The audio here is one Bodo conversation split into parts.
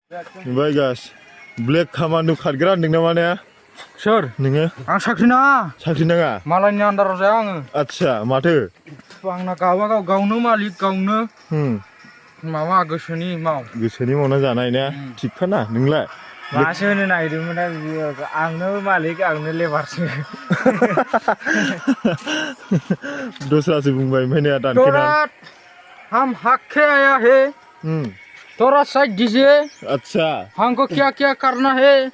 Baik guys, Black Commando खारग्रा होनदों नामा ने? सोर? नोङो? आं साख्रि नाङा। साख्रि नाङा? मालायनि आन्दाराव जाया आङो। आच्छा, माथो? आंना गावनो मालिक गावनो माबा गोसोनि माव। गोसोनि मावना जानाय ने? थिगखाना नोंलाय? मासो होनो नागिरदोंमोन आंनो मालिक आंनो लेबारसो। दस्रासो बुंबाय ओमफ्राय ने दानखेना। हम हक आया है। तोरा साइड दीजिए। अच्छा। हमको क्या क्या करना है?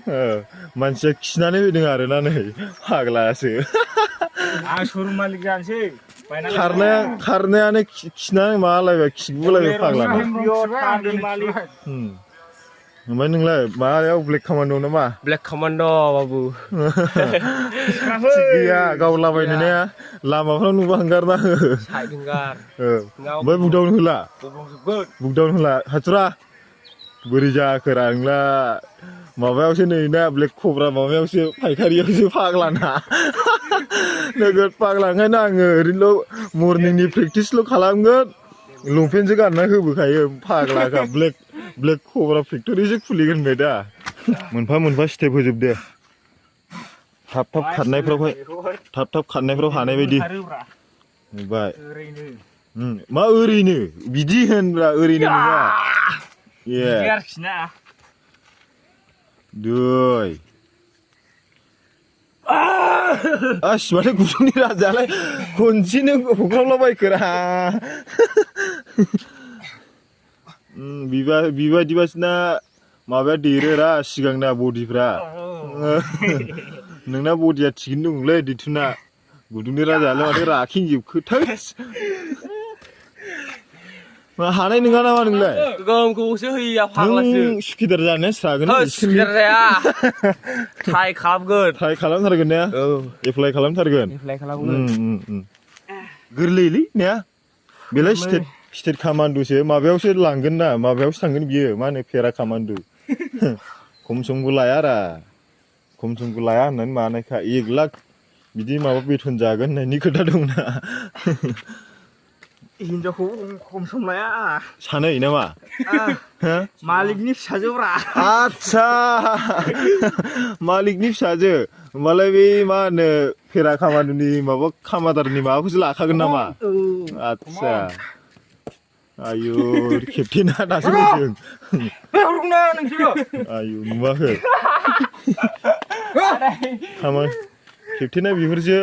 मानसिया खिनानै फैदों आरोना नै फाग्लासो। आं शोरूम मालिक जानोसै। खारनायानो खिनानै मालायबाय खिगुलायबाय फाग्लानो। ओमफ्राय नोंलाय मायाव ब्लेक कमान्ड' नामा? ब्लेक कमान्ड' बाबु। थिग गैया गावलाबायनो ने लामाफ्राव नुबा हंगारना हो। ओमफ्राय बुकदाउन होला? बुकदाउन होला हाथुरा बोरै जाखोरा नोंलाय माबायावसो नै ना ब्लेक कब्रा माबायावसो फायखारियावसो फाग्लाना नोगोद फाग्ला ओंखायनो आङो ओरैनोल' मर्निंनि प्रेक्टिसल' खालामगोन लंपेन्टसो गानना होबोखायो फाग्लाखा ब्लेक कब्रा फेक्ट'रिसो खुलिगोन होनबाय दा मोनफा मोनफा स्टेप होजोब दे थाब खारनायफ्राव हानाय बायदि नुबाय मा ओरैनो बिदि होनब्रा ओरैनो नङा दै माथो गुदुंनि राजालाय खनसेनो हख्रावलाबायखोरा बिबायदिबासोना माबाया देरोरा सिगांना बडिफ्रा नोंना बडिया थिगैनो दंलै दैथुना गुदुंनि राजायालाय माथो राखेंजोबखो थोस हानाय नङा नामा नोंलाय गोगोमखौसो होयो फाग्लासो नों सुखिदार जानाया स्रागोन सुखिदार जाया ट्राइ खालामगोन ट्राइ खालामथारगोन ने एप्लाइ खालामथारगोन गोरलैलै ने बेलाय स्टेट कामान्ड'सो माबायावसो लांगोन ना माबायावसो थांगोन बियो मा होनो पेरा कामान्ड' खम समबो लायारा खम समबो लाया होननानै मानायखा 1 लाख बिदि माबा बेथन जागोन होननायनि खोथा दंना हिनजावखौ खम सम लाया सानै नामा मालिकनि फिसाजोब्रा आच्छा मालिकनि फिसाजो होमबालाय बे मा होनो पेरा कामान्ड'नि माबा कामादारनि माबाखौसो लाखागोन नामा आच्छा आयु केप्टेना दासो फैदों आयु नुवाखै केप्टेना बेफोरसो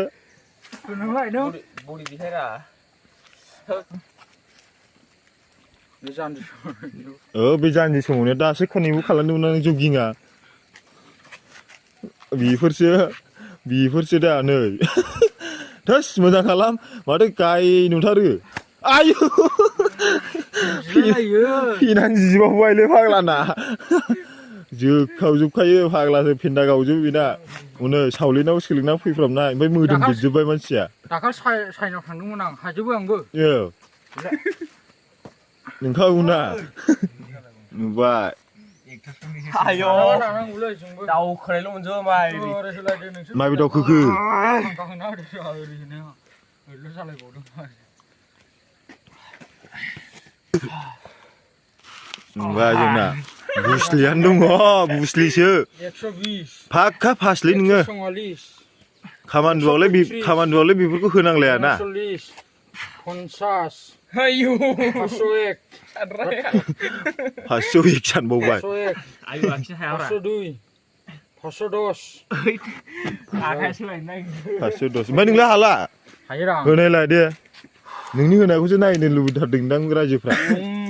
बे जानजि समावनो दासो खननैबो खालामदोंमोन आं जगिङा बेफोरसो दा नै थोस मोजां खालाम माथो गाय नुथारो आयु फिनानै जिबावबायलै फाग्लाना जोबखावजोबखायो फाग्लासो फेन्दा गावजोबो बेना उनै सावलेनाव सोलोंना फैफ्रामनाय ओमफ्राय मोदोम देरजोब्बाय मानसिया दाखालि साइनाव थांदोंमोन आं हाजोबो आंबो नोंखागौना नुबाय दावखोनायल' मोनजोबो माबे दावखोखो नुबाय जोंना बुस्लियानो दङ बुस्लिसो फाक्का फासलै नोङो कामान्ड'आवलाय बेफोरखौ होनांलाया ना 50 501 सानबावबाय 502 510 ओमफ्राय नोंलाय हाला हायोरा होनायलाय दे नोंनि होनायखौसो नायनो लुबैथारदोंदां रायजोफ्रा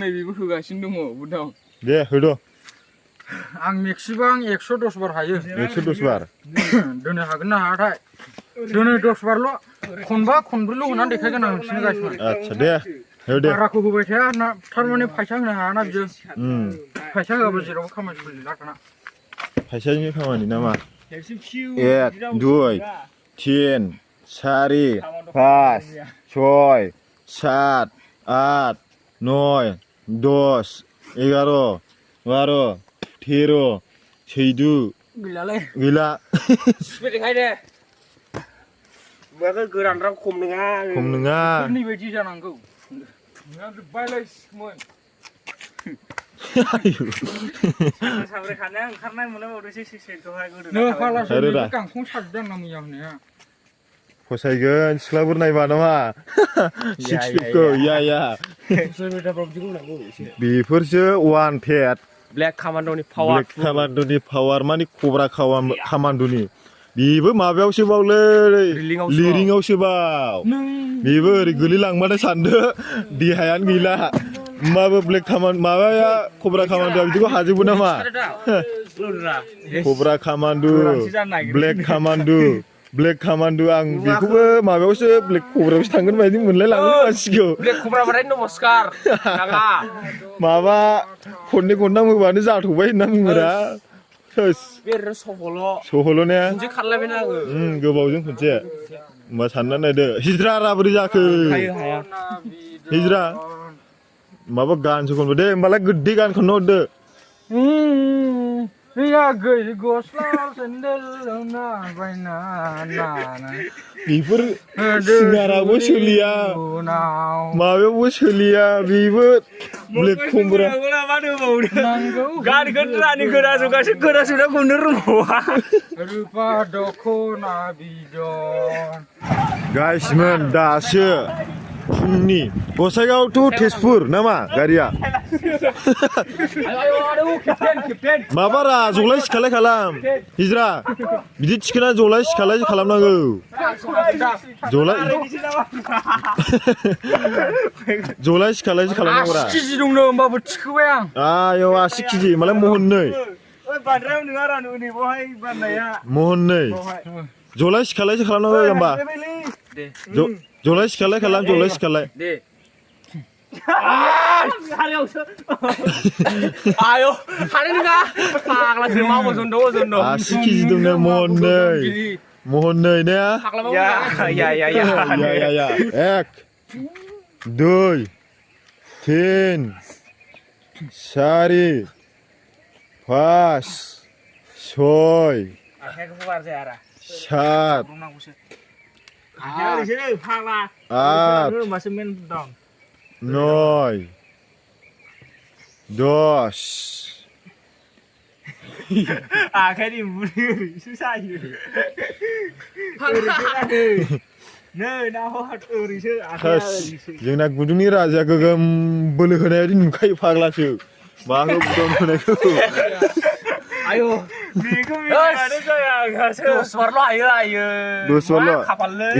नैबेबो होगासिनो दङ बुदाव दे होद' आं मेक्सिबां 110 बार हायो 110 बार दोनो हागोन ना हायाथाय दोनो 10 बारल' खनबा खनब्रैल' होनानै देखायगोन आं नोंसिनो गासिबो आच्छा दे होदे बाराखौ होबाय थाया ना थारमाने फैसा होनो हायाना बियो फैसा होआबा जेरावबो खामानि सोलिला दाना फैसानि खामानि नामा 1 2 3 4 5 6 7 8 9 10 11 12 13 14 गैला देखायदे गोरानफ्रा खम नङा बायदि जानांगौ साब्रै खानाया ओंखारनाय मोनलायबावदोंसो सिक्सखौहाय गोदो नो फाग्लासो गांखं सारदों ना मैया होननाया फसायगोन सिख्लाफोर नायबा नामा सिक्स पेकखौ या बेफोरसो वान पेट ब्लेक कामान्ड'नि पावार ब्लेक कामान्ड'नि पावार मानि कब्रा कामान्ड'नि बेबो माबायावसो बावलै लिरिंआवसो बाव बेबो ओरै गोलैलांबाथाय सानदो देहायानो गैला होमबाबो ब्लेक माबाया कब्रा कामान्ड'आ बिदिखौ हाजोबो नामा कब्रा कामान्ड' ब्लेक कामान्ड' आं बेखौबो माबायावसो ब्लेक कब्रायावसो थांगोन बायदि मोनलायलाङो मानसिखौ ब्लेक कब्रा बाथाय नमस्कार नागा माबा खननै खनथाम होबानो जाथ'बाय होनना बुङोरा बे सहल' ने खनसे खारलायबायना आङो गोबावजों खनसे होमबा सानना नायदो हिजरा बोरै जाखो हिजरा माबा गानसो खनबो दे होमबालाय गोदै गान खननो हरदो गस्ला सेन्देल बायना बेफोर सिंगाराबो सोलिया माबायावबो सोलिया बेबो ब्लेक कब्रा गान गोदानि गोदाजोगासो गोदासोना खननो रोंबावा रुपा दखना बिदन गाइसमोन दासो फुंनि गसाइगाव टु तेजपुर नामा गारिया माबारा जलाय सिखालाय खालाम हिजरा बिदि थिखोना जलाय सिखालाय खालामनांगौ जलाय सिखालायसो खालामनांगौरा 80 केजि दंनो होमबाबो थिखोबाय आं आयौ 80 केजि मालाय महननै बांद्रायाव नङा रा नैबावहाय बाननाया महननै जलाय सिखालायसो खालामनांगौ होमबा जलाय सिखालाय खालाम जलाय सिखालाय दे आयौ हानाय नङा फाग्लासो मा अजन दं 80 केजि दंनो महननै ने या 1 2 3 4 5 6 7 8 9 10 आखाइनि मुलि ओरैसो सायो नै ना हट ओरैसो जोंना गुदुंनि राजाया गोगोम बोलो होनाय बायदि नुखायो फाग्लासो माखौ गुदुं होनायखौ आयौ बेखौ मिथिनानै जाया 10 बारल' हायो 10 बारल' खाफाललै